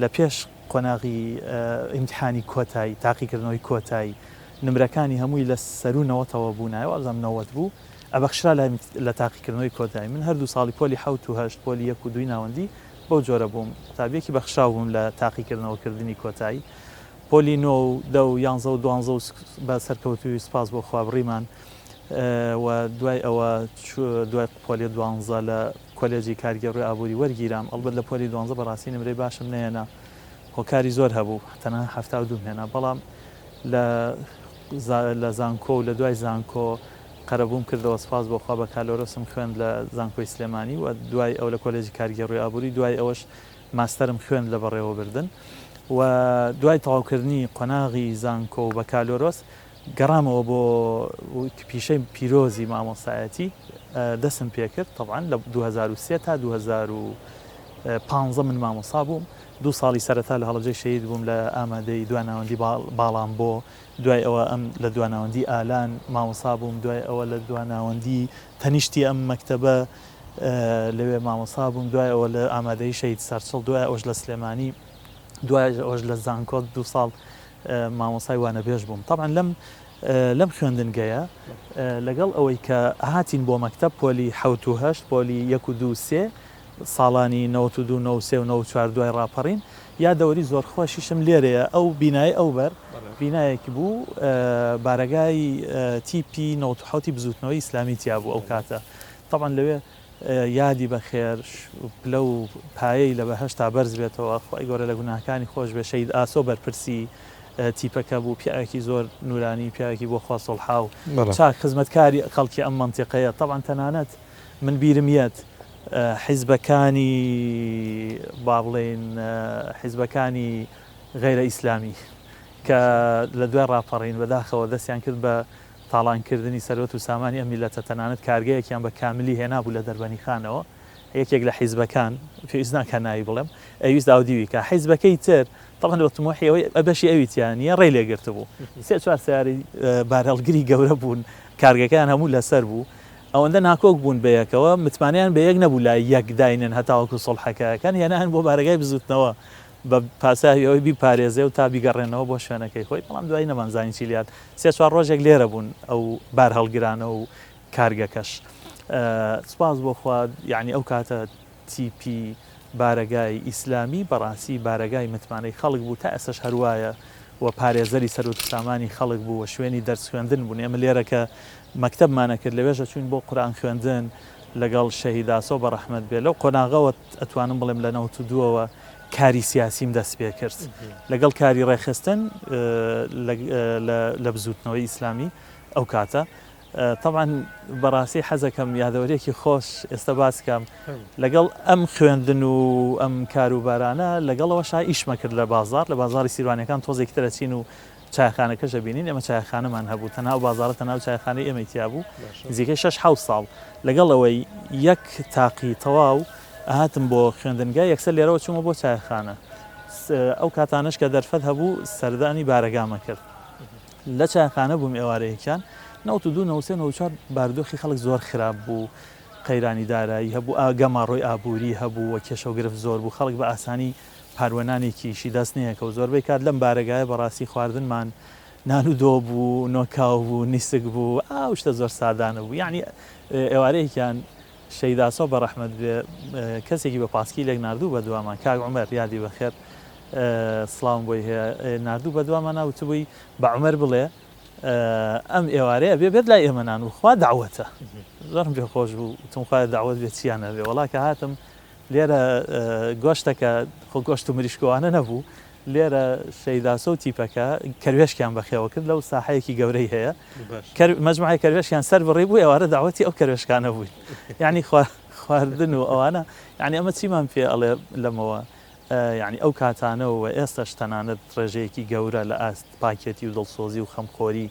لە پێش قۆناغی ئیمتحانی کۆتایی تاقیکردنەوەی کۆتایی نمرەکانی هەمووی لە سەروو نەوەتەوە بوونایە وابزانم 90 بوو ئەبەخشرا لە لە تاقیکردنەوەی کۆتایی من هەردوو ساڵی پۆلی حەوت و هەشت پۆلی یەک و دووی ناوەندی بەو جۆرە بووم قوتابیەکی بەخشراو بووم لە تاقیکردنەوەکردنی کۆتایی پۆلی نۆ و دە و یانزە و دوانزە و بە سەرکەوتووی سوپاس بۆ خوا بڕیمان و دوای ئەوە دوای پۆلی دوانزە لە کۆلێجی کارگێڕی ئابووری وەرگیرام ئەڵبەت لە پۆلی دوانزە بەڕاستی نمرەی باشم نەهێنا هۆکاری زۆر هەبوو تەنها 72 هێنا بەڵام لە لە زانکۆ و لە دوای زانکۆ قەرەبووم کردەوە سوپاس بۆ خوا بەکالۆرۆسم خوێند لە زانکۆی سلێمانی و دوای ئەو لە کۆلێجی کارگێڕی ئابووری دوای ئەوەش ماستەرم خوێند لە بەڕێوەبردن و دوای تەواوکردنی قۆناغی زانکۆ و بەکالۆرۆس گەڕامەوە بۆ پیشەی پیرۆزی مامۆستایەتی دەستم پێکرد تەبعەن لە 2003 تا 2015 من مامۆستا بووم دوو ساڵی سەرەتا لە هەڵەبجەی شەهید بووم لە ئامادەی دواناوەندی باڵام بۆ دوای ئەوە ئەم لە دواناوەندی ئالان مامۆستا بووم دوای ئەوە لە دواناوەندی تەنیشتی ئەم مەکتەبە لەوێ مامۆستا بووم دوای ئەوە لە ئامادەیی شەهید سەرچڵ دوای ئەوەش لە سلێمانی دوای ئەوەش لە زانکۆ دوو ساڵ مامۆسای وانەبێژ بووم تەبعەن لەم لەم خوێندنگەیە لەگەڵ ئەوەی کە هاتین بۆ مەکتەب پۆلی حەوت و هەشت پۆلی یەک و دوو سێ ساڵانی 92 93 و 94 دوای ڕاپەڕین یادەوەری زۆر خۆشیشم لێرەیە ئەو بینای ئەو بەر بینایەکی بوو بارەگای تیپی 97 بزوتنەوەی ئیسلامی تیا بوو ئەو کاتە تەبعەن لەوێ یادی بەخێر پلە و پایەی لە بەهەشتا بەرز بێتەوە خوای گەورە لە گوناهەکانی خۆش بێ شەهید ئاسۆ بەرپرسی تیپەکە بوو پیاوێکی زۆر نورانی پیاوێکی بۆ خوا سوڵحاو چاک خزمەتکاری خەڵکی ئەم مەنتیقەیە تەبعەن تەنانەت من بیرم یەت حیزبەکانی با بڵێین حیزبەکانی غەیرە ئیسلامی کە لە دوای ڕاپەڕین بەداخەوە دەستیان کرد بە تاڵانکردنی سەروەت و سامانی ئەم میللەتە تەنانەت کارگەیەکیان بە کاملی هێنابوو لە دەربەنیخانەوە یەکێک لە حیزبەکان پێویست ناکا ناوی بڵێم ئەیویست ئاودیوی کا حیزبەکەی تر تەبعەن بە تموحی ئەوەی بەشی ئەوی تیا نییە ڕێی لێ گرتبوو سێ چوار سەیارەی بارهەڵگری گەورە بوون کارگەکەیان هەموو لەسەر بوو ئەوەندە ناکۆک بوون بەیەکەوە متمانەیان بە یەک نەبوو لای یەک داینێن هەتاوەکو سوڵحەکە ئەکەن هێنایان بۆ بارەگای بزوتنەوە بە پاساوی ئەوەی بیپارێزێ و تا بیگەڕێنەوە بۆ شوێنەکەی خۆی، بەڵام دوایی نەمانزانی چی لێهات. سێ چوار ڕۆژێک لێرە بوون ئەو بارهەڵگرانە و کارگەکەش. سوپاس بۆ خوا یەعنی ئەو کاتە تیپی بارەگای ئیسلامی بەڕاستی بارەگای متمانەی خەڵک بوو، تا ئێستاش هەر وایە و پارێزەری سەروەت و سامانی خەڵک بوو و شوێنی دەرس خوێندن بوون. ئێمە لێرە کە مەکتەبمان ئەکرد لەوێش ئەچووین بۆ قورئان خوێندن لەگەڵ شەهید ئاسۆ بەڕەحمەت بێ. لەو قۆناغەوە ئەتوانم بڵێم لە 92ەوە کاری سیاسیم دەست پێ کرد لەگەڵ کاری ڕێکخستن لە بزووتنەوەی ئیسلامی ئەو کاتە. تەبعەن بەڕاستی حەزەکەم یادەوەریەکی خۆش ئێستا باس کەم لەگەڵ ئەم خوێندن و ئەم کاروبارانە لەگەڵەوەشا ئیشمە کرد لە بازاڕ لە بازاڕی سیروانیەکان تۆزێکی تر ئەچین و چایخانەکەش ئەبینین ئێمە چایخانەمان هەبوو تەنها ئەو بازاڕە تەنها ئەو چایخانەی ئێمەی تیا بوو نزیکەی شەش حەوت ساڵ لەگەڵ ئەوەی یەک تاقی تەواو ئەهاتم بۆ خوێندنگا یەکسەر لێرەوە چوومە بۆ چایخانە ئەو کاتانەش کە دەرفەت هەبوو سەردانی بارەگامە کرد لە چایخانە بووم ئێوارەیەکیان 92 93 94 باردۆخی خەڵک زۆر خراپ بوو قەیرانی دارایی هەبوو گەماڕۆی ئابووری هەبوو و کێشە و گرفت زۆر بوو خەڵک بە ئاسانی پاروەنانێکیشی دەست نەیەکەوت زۆربەی کات لەم بارەگایە بەڕاستی خواردنمان نان و دۆ بوو نۆکاو بوو نیسک بوو ئاو شتە زۆر سادانە بوو یعنی ئێوارەیەکیان شەهید ئاسۆ بەڕەحمەت بێ کەسێکی بە پاسکیلێک ناردوو بە دوامان کاک عومەر یادی بەخێر سڵاوم بۆی هەیە ناردوو بە دوامانا وتبووی بە عومەر بڵێ ئەم ئێوارەیە بێ بێت لای ئێمە نان بخوا دەعوەتە زۆرم پێ خۆش بوو وتم خوایە دەعوەت بێ چیان هەبێ وەڵا کە هاتم لێرە گۆشتەکە خۆ گۆشت و مریشکوانە نەبوو لێرە شەیداسۆ و تیپەکە کەروێشکیان بەخێوە کرد لەو ساحەیەکی گەورەی هەیە مەجموعەی کەروێشکیان سەر بڕی بوو ئێوارە داوەتی ئەو کەروێشکانە بووین یعنی خواردن و ئەوانە یعنی ئەمە چیمان پێ ئەڵێ لەمەوە یعنی ئەو کاتانە و ئێستاش تەنانەت ڕێژەیەکی گەورە لە ئاست پاکێتی و دڵسۆزی و خەمخۆری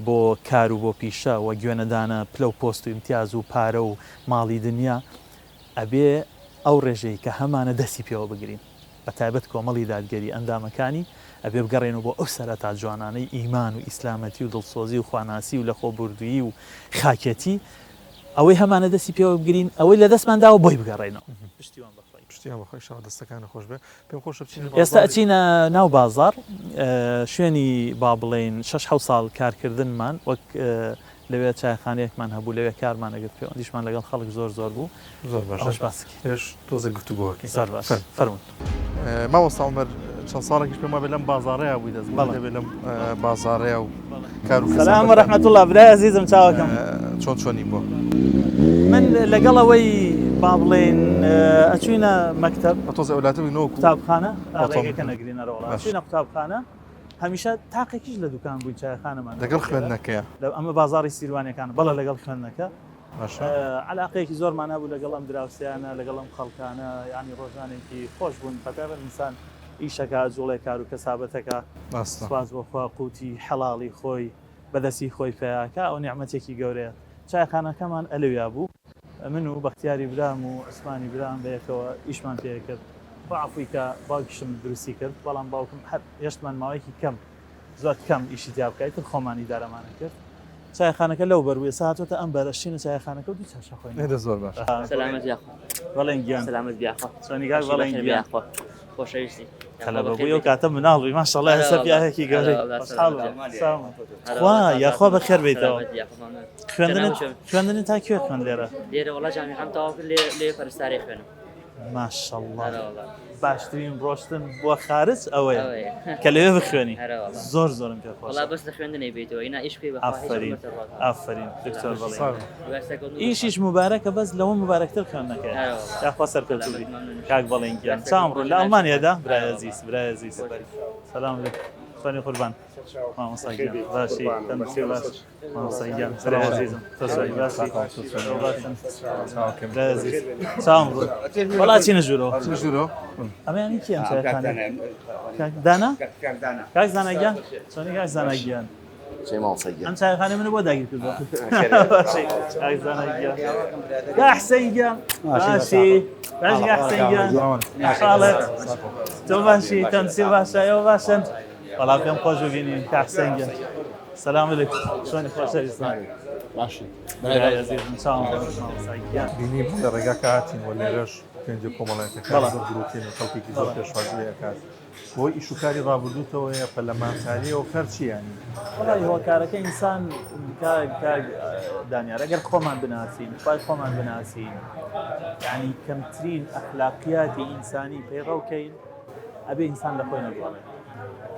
بۆ کار و بۆ پیشە و گوێنەدانە پلە و پۆست و ئیمتیاز و پارە و ماڵی دنیا ئەبێ ئەو ڕێژەی کە هەمانە دەستی پێوە بگرین. بە تایبەت کۆمەڵی دادگەری ئەندامەکانی ئەبێ بگەڕێنەوە بۆ ئەو سەرەتا جوانانەی ئیمان و ئیسلامەتی و دڵسۆزی و خواناسی و لەخۆبوردویی و خاکێتی ئەوەی هەمانە دەستی پێوە بگرین ئەوەی لە دەستمان داوە بۆی بگەڕێینەوە. پشتیوان بەخوای. پشتیوان بەخوای ئیشەڵا دەستەکانت خۆش بێ. پێم خۆشە بچینە ئێستا بازاڕی. ئەچینە ناو بازاڕ شوێنی با بڵێین شەش حەوت ساڵ کارکردنمان وەک لەوێ چایخانەیەکمان هەبوو لەوێ کارمان ئەگرت پەیوەندیشمان لەگەڵ خەڵک زۆر زۆر بوو زۆر باشە ئەوەش باس بکەین. لێرەش تۆزێک گفتوگۆ ئەکەین. زۆر باش فەرموو. فەرموون. مامۆستا عومەر چەند ساڵێکیش پێم وابێ لەم بازاڕەیا بووی دەست بەڵێ. دەبێ لەم بازاڕەیا و کار و سلام و کەسابەتان رحمة اللە برای ئەزیزم چاوەکەم. چۆن چۆنی بووە؟ من لەگەڵ ئەوەی با بڵێین ئەچوینە مەکتەب. تۆزێ ئەولاتر بووی نەوەکو قوتابخانە ئۆتۆمبێل. ڕێگەکە نەگرین ئەرەوەڵا باش. ئەچوینە قوتابخانە هەمیشە تاقێکیش لە دوکان بووین چایخانەمان لەگەڵ هەبوو لێرە. خوێندنەکەیا؟ ئەمە بازاڕی سیروانیەکانە بەڵێ لەگەڵ خوێندنەکە. باشە. عەلاقەیەکی زۆرمان هەبوو لەگەڵ ئەم دراوسێیانە لەگەڵ ئەم خەڵکانە یانی ڕۆژانێکی خۆش بوون بەتایبەت ئینسان ئیشەکا ئەجوڵێ کار و کەسابەتەکا ڕاستە. سوپاس بۆ خوا قوتی حەڵاڵی خۆی بەدەستی خۆی پەیاکا ئەوە نیعمەتێکی گەورەیە چایخانەکەمان ئەلەویا بوو من و بەختیاری برام و عوسمانی برام بەیەکەوە ئیشمان پێ کرد خوا عەفوی کا باوکیشم دروستی کرد بەڵام باوکم هەر هێشتمان ماوەیەکی کەم زۆر کەم ئیشی تیا بکا ئیتر خۆمان ئیدارەمان ئەکرد چایخانەکە لەو بەر بوو ئێستا هاتۆتە ئەم بەر ئەشچینە چایخانەکە و دوو چاشە خۆین ئێ دە زۆر باشە. سەلامەت یاخوا. بەڵێن گیان. سەلامەت بی یاخوا. چۆنی کاک باشی بەڵێن بەخێر بێ گیان. یاخوا. خۆشەویستی. یاخوا تەلەبە بەخێر بووی ئەو بێیت. کاتە مناڵ بووی ماشەڵڵا ئەرێ ئێستا وەڵا پیاوێکی ئەرێ گەورەی. وەڵا خۆشحاڵ سەلامەت بم. بی. سلام. ئەرێ تخوا وەڵا تازە یاخوا هاتمەوە. بەخێر بێیتەوە. سەلامەت بی یاخوا مەمنون. خوێندنت جەنابت چۆن؟ خوێندنت تا کوێ خوێند لێرە؟ لێرە وەڵا جامیعەم تەواو کرد لێ لێ پەرستارێ خوێنم. ماشەڵڵا. ئەرێ وەڵا. باشترین ڕۆشتن بۆ خارج ئەوەیە ئەوەیە. کە لەوێ بخوێنی. ئەرێ وەڵا. زۆر زۆرم پێ وەڵا خۆشە. بەس لە خوێندنەی بێیتەوە ئینا ئیش بکەی بەخوا هیچ ئافەرین عومرت ئەڕواتەوە. ئافەرین دکتۆر سەلامەت بەڵێن. ساغ بن. دوای سەرکەوتن و ئیشیش خۆشحاڵ. موبارەکە بەس لەوە موبارەکتر خوێندنەکەیە. ئەرێ وەڵا. یاخوا سەرکەوتوو سەلامەت بی مەمنونم. کاک بەڵێن دوای گیان. چاوم سەرکەوتن ڕوون لە خۆشحاڵ. ئەڵمانیادا ئەرێ برای وەڵا. ئەزیز برای ئەزیز. خۆشی. سلام علیکم چۆنی قوربان مامۆستا گیان باشی تەندروستی باش مامۆستا گیان برای ئەزیزم تۆ چۆنی باشی ئێوە باشن برای ئەزیز چاوم ڕوون وەڵا چینە ژوورەوە چینە ژوورەوە ئەمەیان کی ئەم چایخانەیە کاک دانا کاک زانا گیان چۆنی کاک زانا گیان ئەم چایخانەی منە بۆ داگیر کردووە باشی کاک زانا گیان کا حسین گیان باشی باشی کا حسین گیان حاڵت تۆ باشی تەندروستی باشە ئێوە باشن وەڵا پێم خۆش ببینین کا حسین گیان سلام علیکم چۆنی خۆشەویستان باشی برای ئەزیزم چاوم ڕۆشن مامۆستا گیان بینی لە ڕێگاکە هاتین و لێرەش پەیوەندیە کۆمەڵایەتیەکان بەڵێ. زۆر گروپین و خەڵکێکی زۆر بەڵێ. پێشوازی لێ ئەکات بەهۆی ئیش و کاری ڕابردووتەوەیە پەرلەمانتارییە هۆکار چییە یانی؟ وەڵاهی هۆکارەکە ئینسان کاک کاک دانیار ئەگەر خۆمان بناسین خوای خۆمان بناسین یانی کەمترین ئەخلاقیاتی ئینسانی پەیڕەو کەین ئەبێ ئینسان لە خۆی نەگۆڕێ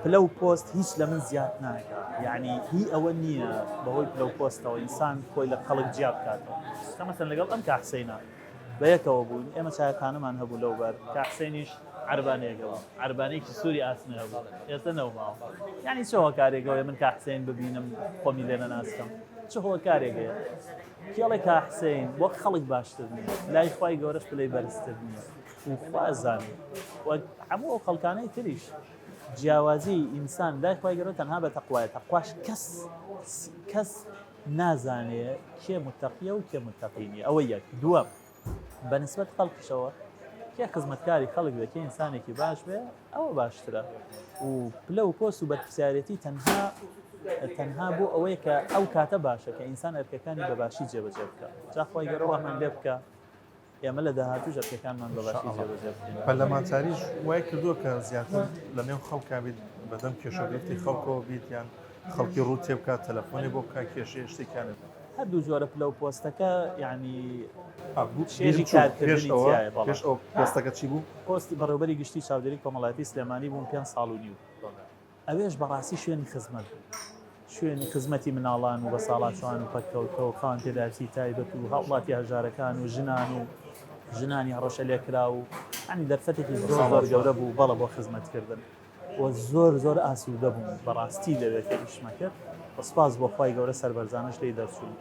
پلە و پۆست هیچ لە من زیاد ناکا یعنی هی ئەوە نییە بەهۆی پلە و پۆستەوە ئینسان خۆی لە خەڵک جیا بکاتەوە کە مەسەن لەگەڵ ئەم کاک حسینە بەیەکەوە بووین ئێمە چایخانەمان هەبوو لەو بەر کاک حسێنیش عەربانەیەک هەبوو عەربانەیەکی سووری ئاسنی هەبوو ئێستا نەوماوە یعنی چ هۆکارێک هەیە من کاک حسێن ببینم خۆمی لێ نەناسکەم چ هۆکارێک هەیە کێڵێ کاک حسێن بۆ خەڵک باشتر نییە لای خوای گەورەش پلەی بەرزتر نییە و خوا ئەزانێ وەک هەموو ئەو خەڵکانەی تریش جیاوازی ئینسان لای خوای گەورە تەنها بە تەقوایە تەقواش کەس کەس نازانێ کێ متەقیە و کێ متەقی نیە ئەوە یەک دووەم بە نسبەت خەڵکیشەوە کێ خزمەتکاری خەڵک بێ کێ ئینسانێکی باش بێ ئەوە باشترە و پلە و پۆست و بەرپرسیارێتی تەنها تەنها بۆ ئەوەیە کە ئەو کاتە باشە کە ئینسان ئەرکەکانی بە باشی جێبەجێ بکە جا خوای گەورە وامان لێ بکە ئێمە لە داهاتووش ئەرکەکانمان بە باشی جێبەجێ بکەین. پەرلەمانتاریش وای کردووە کە زیاتر لە نێو خەڵکا بیت، بەدەم کێشە و گرفتی خەڵکەوە بیت یان خەڵکی ڕوو تێبکات، تەلەفۆنێ بۆ بکات، کێشەیە شتێکیان هەبێت. هەردوو جۆرە پلە و پۆستەکە یانی چێژی کارکردنی تیایە. بەڵێ. پێش ئەوە پۆستەکە چی بوو؟ پۆستی بەڕێوەبەری گشتی چاودێری کۆمەڵایەتی سلێمانی بووم پێنج ساڵ و نیو. ئەوێش بەڕاستی شوێنی خزمەت بوو. شوێنی خزمەتی مناڵان و بەساڵاچوان و پەککەوتە و خاوەن پێداویستی تایبەت و هاوڵاتی هەژارەکان و ژنان و ژنانی هەڕەشە لێکراو و یانی دەرفەتێکی زۆر زۆر گەورە بوو بەڵێ بۆ خزمەتکردن و زۆر زۆر ئاسوودە بووم بەڕاستی لەوێ کە ئیشمە کرد و سپاس بۆ خوای گەورە سەربەرزانەش لێی دەرچووم.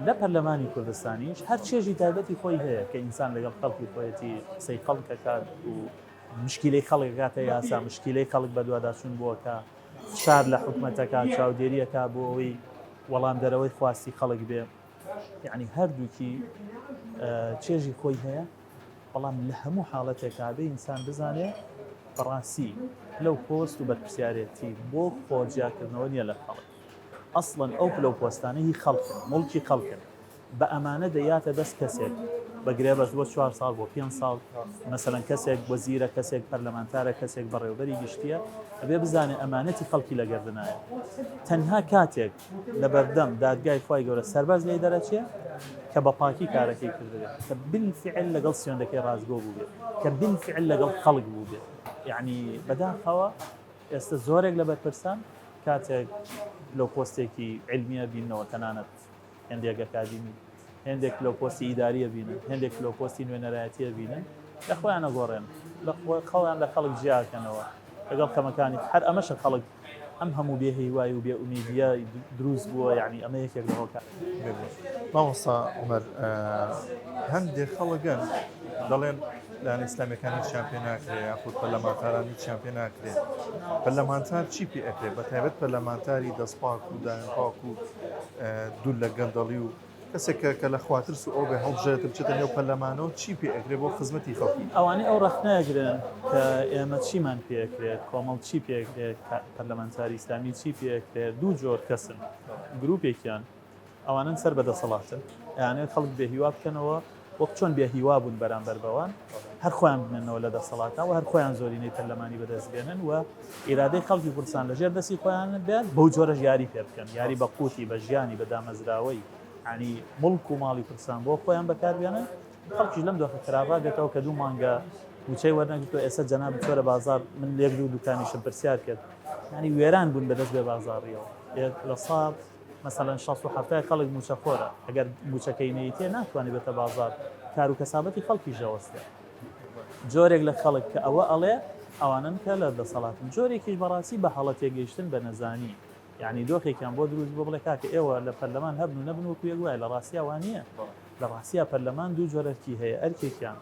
لە پەرلەمانی کوردستانیش هەر چێژی تایبەتی خۆی هەیە کە ئینسان لەگەڵ خەڵکی خۆیەتی قسەی خەڵک ئەکات و مشکیلەی خەڵک ئەکاتە یاسا، مشکیلەی خەڵک بەدواداچوون بۆ ئەکا، فشار لە حکومەت ئەکا، چاودێری ئەکا بۆ ئەوەی وەڵامدەرەوەی خواستی خەڵک بێ. یەعنی هەردووکی چێژی خۆی هەیە. بەڵام لە هەموو حاڵەتێکا بێ ئینسان بزانێ بەڕاستی پلە و پۆست و بەرپرسیارێتی بۆ خۆ جیاکردنەوە نییە لە خەڵک. ئەسڵەن ئەو پلە و پۆستانە هی خەڵکن، موڵکی خەڵکن. بە ئەمانە دەیاتە دەست کەسێک بە گرێبەست بۆ چوار ساڵ بۆ پێنج ساڵ مەسەلەن کەسێک وەزیرە کەسێک پەرلەمانتارە کەسێک بەڕێوبەری گشتیە ئەبێ بزانێ ئەمانەتی خەڵکی لە گەردنایە تەنها کاتێک لە بەردەم دادگای خوای گەورە سەربەرز لێی دەرەچێ کە بە پاکی کارەکەی کردبێت کە بالفعل لەگەڵ سوێندەکەی ڕاستگۆ بووبێت کە بالفعل لەگەڵ خەڵک بووبێت یعنی بەداخەوە ئێستا زۆرێک لە بەرپرسان کاتێک لەو پۆستێکی علمیە بینەوە تەنانەت هێندێک ئەکادیمی، هێندێک پلەو پۆستی ئیداری ئەبینن، هێندێک پلەو پۆستی نوێنەرایەتی ئەبینن، لە خۆیان ئەگۆڕێن، لە خۆیان لە خەڵک جیا ئەکەنەوە، لەگەڵ خەمەکانی، هەر ئەمەشە خەڵک ئەم هەموو بێ هیوای و بێ ئومیدیە دروست بووە، یەعنی ئەمە یەکێک لە هۆکار. بێگومان مامۆستا عومەر هەندێک خەڵک هەن دەڵێن لایەنە ئیسلامیەکان هیچیان پێ ناکرێ یاخود پەرلەمانتاران هیچیان پێ ناکرێ پەرلەمانتار چی پێ ئەکرێ بە تایبەت پەرلەمانتاری دەستپاک و دایان پاک و دوور لە گەندەڵی و کەسێک کە لە خواترس و ئەو بێ هەڵبژێرێت بچێتە نێو پەرلەمانەوە چی پێ ئەکرێ بۆ خزمەتی خەڵکی؟ ئەوانەی ئەو ڕەخنە ئەگرن کە ئێمە چیمان پێ ئەکرێت، کۆمەڵ چی پێ ئەکرێت، پەرلەمانتاری ئیسلامی چی پێ ئەکرێت، دوو جۆر کەسن، گروپێکیان ئەوانەن سەر بە دەسەڵاتن، ئەیانەوێت خەڵک بێ هیوا بکەنەوە، وەک چۆن بێ هیوا بوون بەرامبەر بەوان، هەر خۆیان بمێننەوە لە دەسەڵاتا و هەر خۆیان زۆرینەی پەرلەمانی بەدەست بێنن و ئیرادەی خەڵکی کوردستان لەژێر دەستی خۆیان بێت، بەو جۆرەش یاری پێ بکەن، یاری بە قوتی، بە ژیانی، بە دامەزراوەی، یانی موڵک و ماڵی کوردستان بۆ خۆیان بەکار بێنن. خەڵکیش لەم دۆخە خراپە بێتەوە کە دوو مانگە مووچەی وەرنەگرتووە، ئێستا جەنابت چۆرە بازاڕ، من لە یەک دوو دوکانیشم پرسیار کرد، یانی وێران بوون بەدەست بێ بازاڕییەوە، لە سا مەسەلەن شەست و حەفتای خەڵک مووچەخۆرە، ئەگەر مووچەکەی نەیتێ ناتوانێت بێتە بازاڕ، کار و کەسابەتی خەڵکیش دەوەستێ. جۆرێک لە خەڵک کە ئەوە ئەڵێ ئەوانەن کە لە دەسەڵاتن، جۆرێکیش بەڕاستی بە هەڵە تێگەیشتن بە نەزانی، یانی دۆخێکیان بۆ دروست بووە بڵێ کاکە ئێوە لە پەرلەمان هەبن و نەبن وەکو یەک وایە، لە ڕاستیا وا نییە. لە ڕاستیا پەرلەمان دوو جۆر ئەرکی هەیە، ئەرکێکیان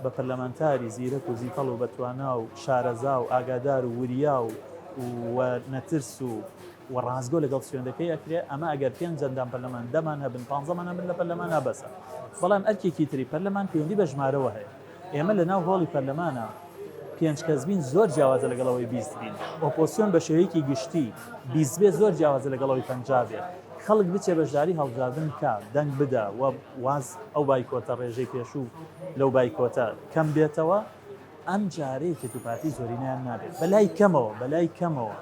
بە پەرلەمانتاری زیرەک و زیتەڵ و بەتوانا و شارەزا و ئاگادار و وریا و و نەترس و و ڕاستگۆ لەگەڵ سوێندەکەی ئەکرێ، ئەمە ئەگەر پێنج ئەندام پەرلەمان دەمان هەبن پانزەمان هەبن لە پەرلەمانا بەسە، بەڵام ئەرکێکی تری پەرلەمان پەیوەندی بە ژمارەوە هەیە، ئێمە لە ناو هۆڵی پەرلەمانا پێنج کەس بین زۆر جیاوازە لەگەڵ ئەوەی 20 بین، ئۆپۆسیۆن بە شێوەیەکی گشتی 20 بێ زۆر جیاوازە لەگەڵ ئەوەی 50 بێ، خەڵک بچێ بەشداری هەڵبژاردن بکا، دەنگ بدا و واز ئەو بایکۆتە ڕێژەی پێشوو لەو بایکۆتە کەم بێتەوە، ئەم جارە یەکێتی و پارتی زۆرینەیان نابێت بەلای کەمەوە بەلای کەمەوە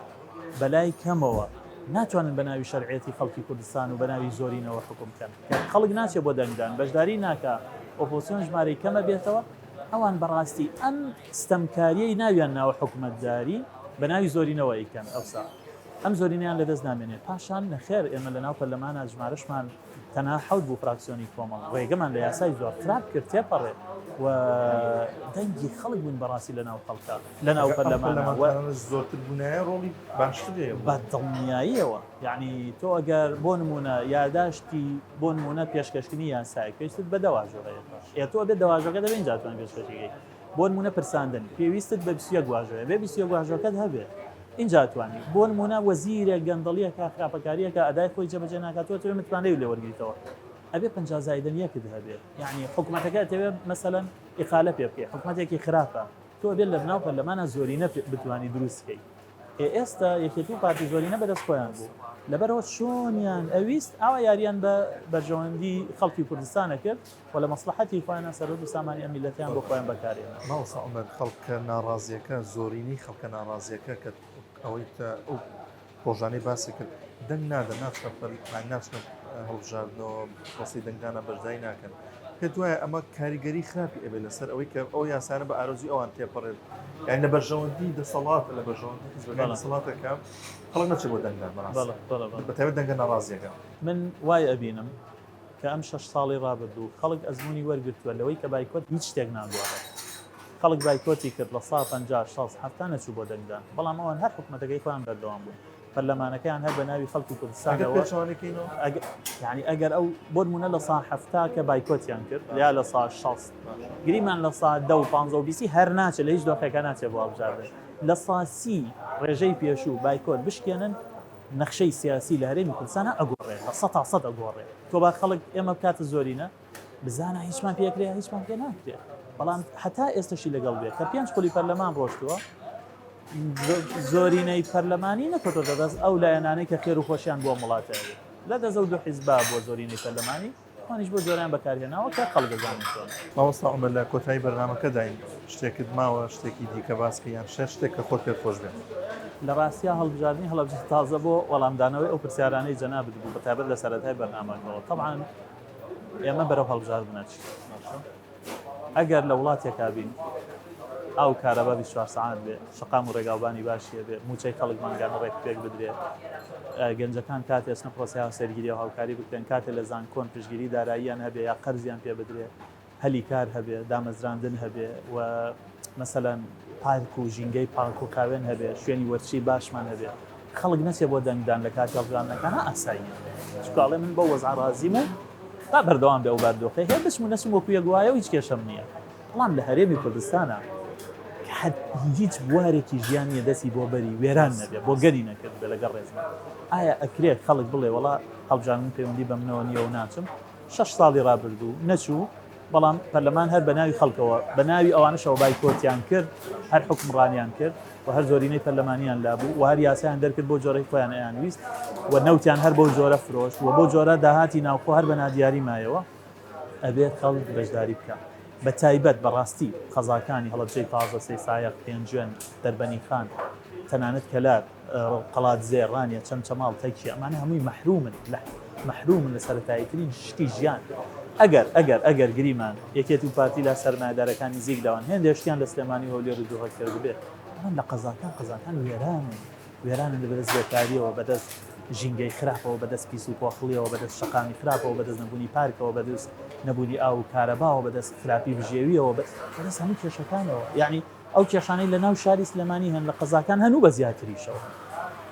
بەلای کەمەوە ناتوانن بە ناوی شەرعیەتی خەڵکی کوردستان و بە ناوی زۆرینەوە حکوم بکەن کە خەڵک ناچێ بۆ دەنگدان بەشداری ناکا ئۆپۆسیۆن ژمارەی کەمە بێتەوە ئەوان بەڕاستی ئەم ستەمکاریەی ناویان ناوە حکومەتداری بە ناوی زۆرینەوە ئەیکەن ئەوسا ئەم زۆرینەیان لەدەست نامێنێت پاشان نەخێر ئێمە لەناو پەرلەمانا ژمارەشمان تەنها حەوت بوو فراکسیۆنی کۆمەڵ ڕێگەمان لە یاسای زۆر خراپ کرد تێپەڕێ و دەنگی خەڵک بووین بەڕاستی لەناو خەڵکا لەناو پەرلەمانە و زۆرتر بوونایە ڕۆڵی باشتر هەیە بە دڵنیاییەوە یعنی تۆ ئەگەر بۆ نمونە یاداشتی بۆ نمونە پێشکەشکردنی یاسایەک پێویستت بە دەواژۆ هەیە ئێ تۆ ئەبێت دەواژۆکە دەبێ ئینجا توانی پێشکەشی بۆ نمونە پرساندن پێویستت بە 21 واژۆیە بێ 21 واژۆکەت هەبێ ئینجا توانی بۆ نمونە وەزیرێک گەندەڵیەکە خراپەکاریەکە ئەدای خۆی جێبەجێ ناکات تۆ ئەتەوێ متمانەی لێ وەرگریتەوە ئەبێ 50 زایدەن یەکت هەبێ یعنی حکومەتەکە ئەتەوێ مەسەلەن ئیقالە پێ بکەی حکومەتێکی خراپە تۆ ئەبێت لە ناو پەرلەمانە زۆرینە بتوانی دروست بکەی ئێ ئێستا یەکێتی و پارتی زۆرینە بەدەست خۆیان بوو لەبەرەوە چۆنیان ئەویست ئاوا یاریان بە بەرژەوەندی خەڵکی کوردستانە کرد و لە مەسڵەحەتی خۆیانا سەروەت و سامانی ئەم میللەتەیان بۆ خۆیان بەکارهێنا. مامۆستا عومەر خەڵکە ناڕازیەکە زۆرینەی خەڵکە ناڕازیەکە کە ئەوەی کە ئەو ڕۆژانەی باسی کرد دەنگ نادەن ناچنە ناچنە هەڵبژاردنەوە پرۆسەی دەنگدانە بەشداری ناکەن پێت وایە ئەمە کاریگەری خراپی ئەبێت لەسەر ئەوەی کە ئەو یاسانە بە ئارەزووی ئەوان تێپەڕێت یان لە بەرژەوەندی دەسەڵاتە لە بەرژەوەندی حزبەکانی دەسەڵاتەکە خەڵک نەچێت بۆ دەنگدان بەڕاستی بە تایبەت دەنگە ناڕازیەکە من وای ئەبینم کە ئەم شەش ساڵەی ڕابردوو خەڵک ئەزموونی وەرگرتووە لەوەی کە بایکۆت هیچ شتێک ناگۆڕێت. خەڵک بایکۆتی کرد لە سا 50، 60، 70 نەچوو بۆ دەنگدان، بەڵام ئەوان هەر حکومەتەکەی خۆیان بەردەوام بوون. پەرلەمانەکەیان هەر بە ناوی خەڵکی ئەگەر کوردستانەوە پێچەوانەی کەینەوە؟ ئەگەر یانی ئەگەر ئەو بۆ نموونە لە سا 70 کە بایکۆتیان کرد یا لە سا 60 گریمان لە سا دە و پانزە و بیستی هەر ناچێت لە هیچ دۆخێکا ناچێت بۆ هەڵبژاردن لە سا سی ڕێژەی پێشوو بایکۆت بشکێنن نەخشەی سیاسی لە هەرێمی کوردستانا ئەگۆڕێ لە سەتا سەد ئەگۆڕێ تۆ با خەڵک ئێمە بکاتە زۆرینە بزانە هیچمان پێ ئەکرێ یا هیچمان پێ ناکرێ. بەڵام هەتا ئێستەشی لەگەڵ بێ کە پێنج خولی پەرلەمان ڕۆشتووە زۆرینەی پەرلەمانی نەکەوتۆتە دەست ئەو لایەنانەی کە خێر و خۆشیان بۆ ئەم وڵاتە هەیە لە دەست ئەو دوو حیزبە بۆ زۆرینەی پەرلەمانی ئەوانیش بۆ جۆریان بەکارهێناوە کە خەڵک دەزانێت چۆنە. مامۆستا عومەر لە کۆتایی بەرنامەکەداین شتێکت ماوە شتێکی دیکە باس کەی یان شێر شتێک کە خۆت پێت خۆش بێت؟ لە ڕاستیا هەڵبژاردنی هەڵەبجە تازە بۆ وەڵامدانەوەی ئەو پرسیارانەی جەنابت بوو بەتایبەت لە سەرەتای بەرنامەکەوە تەبعەن ئێمە بەرەو هەڵبژاردن ئەچین باشە ئەگەر لە وڵاتێکا بین ئاو و کارەبا 24 سەعات بێ شەقام و ڕێگاوبانی باشی هەبێ مووچەی خەڵک مانگانە ڕێک پێک بدرێ گەنجەکان کاتێ ئەچنە پرۆسەی هاوسەرگیری و هاوکاری بکرێن کاتێ لە زانکۆن پشتگیری داراییان هەبێ یا قەرزیان پێ بدرێ هەلی کار هەبێ، دامەزراندن هەبێ و مەسەلەن پارک و ژینگەی پاک و خاوێن هەبێ، شوێنی وەرزشی باشمان هەبێ، خەڵک نەچێ بۆ دەنگدان لە کاتی هەڵبژاردنەکانا ئاساییە. چونکە ئەڵێ من بەو وەزعە ڕازیم و با بەردەوام بێ ئەو بارودۆخەی هەیە، بچم و نەچم وەکو یەک وایە و هیچ کێشەم نییە. بەڵام لە هەرێمی کوردستانا کە هەر هیچ بوارێکی ژیان نییە دەستی بۆ بەری وێران نەبێ، بۆ گەنی نەکردبێ لەگەڵ ڕێزما، ئایا ئەکرێ خەڵک بڵێ وەڵا هەڵبژاردن پەیوەندی بە منەوە نییە و ناچم؟ شەش ساڵی ڕابردوو نەچوو، بەڵام پەرلەمان هەر بەناوی خەڵکەوە، بەناوی ئەوانەشەوە بایکۆتیان کرد، هەر حوکمڕانیان کرد و هەر زۆرینەی پەرلەمانیان لابوو و هەر یاسایان دەرکرد بەو جۆرەی خۆیان ئەیانویست و نەوتیان هەر بەو جۆرە فرۆشت و بەو جۆرە داهاتی ناوخۆ هەر بە نادیاری مایەوە. ئەبێ خەڵک بەشداری بکا بە تایبەت بەڕاستی قەزاکانی هەڵەبجەی تازە، سەیسایەق، پێنجوێن، دەربەنیخان، تەنانەت کەلار، قەڵادزێ، ڕانیە، چەمچەماڵ، تەکیە، ئەمانە هەمووی مەحرومن لە مەحرومن لە سەرەتاییترین شتی ژیان. ئەگەر ئەگەر ئەگەر گریمان یەکێتی و پارتی لا سەرمایەدارەکان نزیک لەوان هێندێ شتیان لە سلێمانی و هەولێر و دهۆک کردبێ، بەڵام لە قەزاکان قەزاکان وێرانن وێرانن لە بەدەست بێکارییەوە، بەدەست ژینگەی خراپەوە، بەدەست پیس و پۆخڵییەوە، بەدەست شەقامی خراپەوە، بەدەست نەبوونی پارکەوە، بەدەست نەبوونی ئاو و کارەباوە، بەدەست خراپی بژێوییەوە، بەدەست هەموو کێشەکانەوە. یەعنی ئەو کێشانەی لە ناو شاری سلێمانی هەن لە قەزاکان هەن و بە زیاتریشەوە.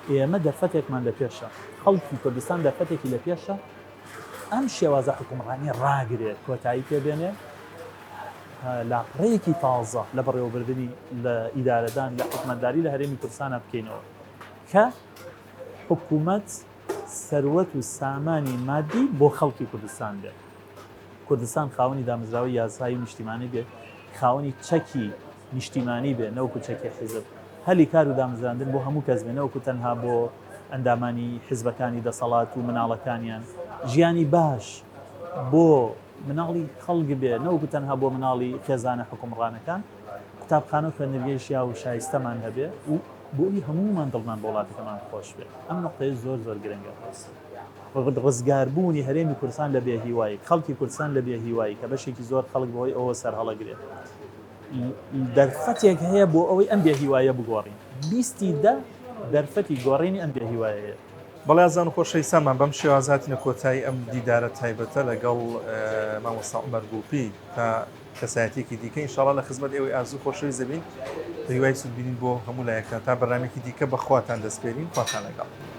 ئێمە دەرفەتێکمان لە پێشە، خەڵکی کوردستان دەرفەتێکی لە پێشە ئەم شێوازە حوکمڕانییە ڕاگرێت، کۆتایی پێ بێنێ، لاپەڕەیەکی تازە لە بەڕێوەبردنی لە ئیدارەدان لە حکومەتداری لە هەرێمی کوردستانا بکەینەوە کە حکومەت سەروەت و سامانی مادی بۆ خەڵکی کوردستان بێت. کوردستان خاوەنی دامەزراوەی یاسایی و نیشتیمانی بێت، خاوەنی چەکی نیشتیمانی بێ نەوەکو چەکی حیزب، هەلی کار و دامەزراندن بۆ هەموو کەس بێ نەوەکو تەنها بۆ ئەندامانی حیزبەکانی دەسەڵات و مناڵەکانیان، ژیانی باش بۆ مناڵی خەڵک بێ نەوەکو تەنها بۆ مناڵی خێزانە حوکمڕانەکان، قوتابخانە و خوێندنگەی شیاو و شایستەمان هەبێ و بۆ ئەوی هەموومان دڵمان بۆ وڵاتەکەمان خۆش بێ. ئەم نوقتەیە زۆر زۆر گرنگە. ڕزگاربوونی هەرێمی کوردستان لە بێهیوایی، خەڵکی کوردستان لە بێهیوایی کە بەشێکی زۆر خەڵک بەهۆی ئەوەوە سەرهەڵەگرێ، دەرفەتێک هەیە بۆ ئەوەی ئەم بێهیواییە بگۆڕین. بیستی دە دەرفەتی گۆڕینی ئەم بێهیوایەیە. بەڵێ ئازیزان و خۆشەویستانمان بەم شێوازە هاتینە کۆتایی ئەم دیدارە تایبەتە لەگەڵ مامۆستا عومەر گوڵپی تا کەسایەتیەکی دیکە ئینشاڵا لە خزمەت ئێوەی ئازیز و خۆشەویست دەبین بە هیوای سوودبینین بۆ هەموو لایەکتان تا بەرنامەیەکی دیکە بە خواتان دەسپێرین خواتان لەگەڵ.